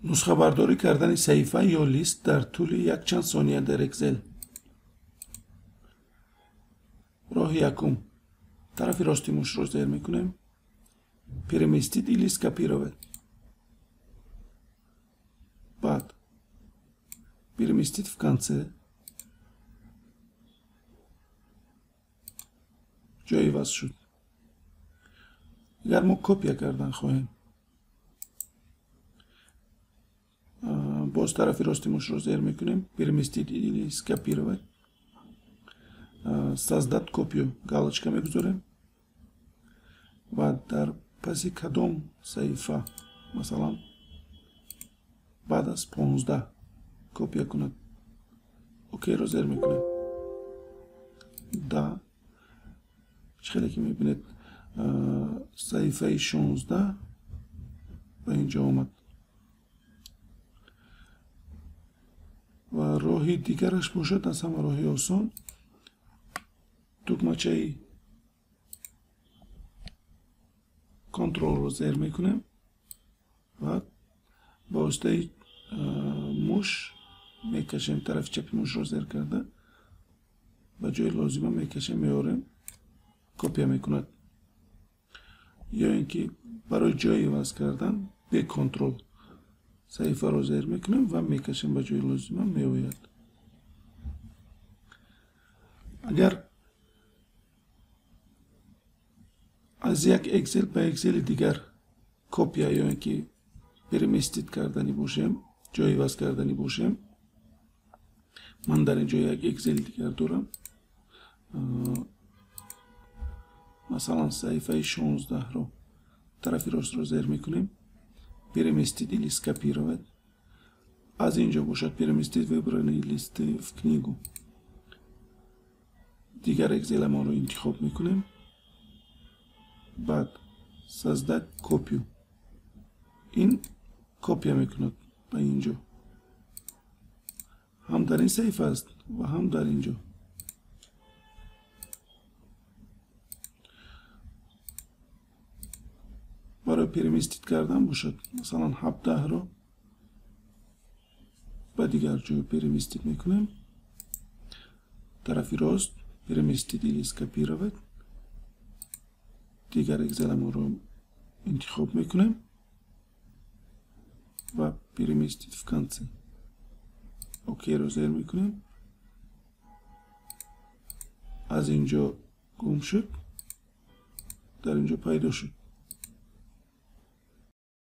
Нусхабардорӣ кардани саҳифа ё лист дар тӯли якчанд сония дар Excel. Роҳи якум. Тарафи рости мушро зер мекунем. Переместить или скопировать. Баъд переместить в конце. Ҷой иваз шуд. Агар мо копия кардан хоҳем, боз тарафи рости мушро зер мекунем. Переместить или скопировать. Создать копию галочка мегузорем ва дар паси кадом саҳифа, масалан баъд аз 15 копия кунад, окейро зер мекунем. Да, чӣ хеле ки мебинед, саҳифаи 16 ба инҷо омад. Ва роҳи дигараш бошад, аз ҳама роҳи осон, тугмачаи контролро зер мекунем ва ба воситаи муш мекашем, тарафи чапи мушро зер карда ба ҷои лозима мекашем, меорем, копия мекунад. Ё ин ки барои ҷой иваз кардан бе контрол саҳифаро зер мекунем ва мекашем, ба ҷои лозима меояд. Агар аз як Excel ба Excel дигар копия ё ин ки переместить кардани бошем, ҷой иваз кардани бошем, ман дар ин ҷо як Excel дигар дорам. Масалан саҳифаи 16-ро тарафи ростро зер мекунем. Переместить или скопировать. Аз ин ҷо бошад переместить выбранные листы в книгу. Дигар Excel-амонро интихоб мекунем. Баъд создать копию. Ин копия мекунад ба ин ҷо. Ҳам дар ин саҳифа аст ва ҳам дар ин ҷо. Барои переместить кардан бошад, масалан 17-ро ба дигар ҷой переместить мекунем. Тарафи рост переместить или скопировать. Дигар Excel-амонро интихоб мекунем ва переместить в конце. Окейро зер мекунем. Аз ин ҷо гум шуд, дар ин ҷо пайдо шуд.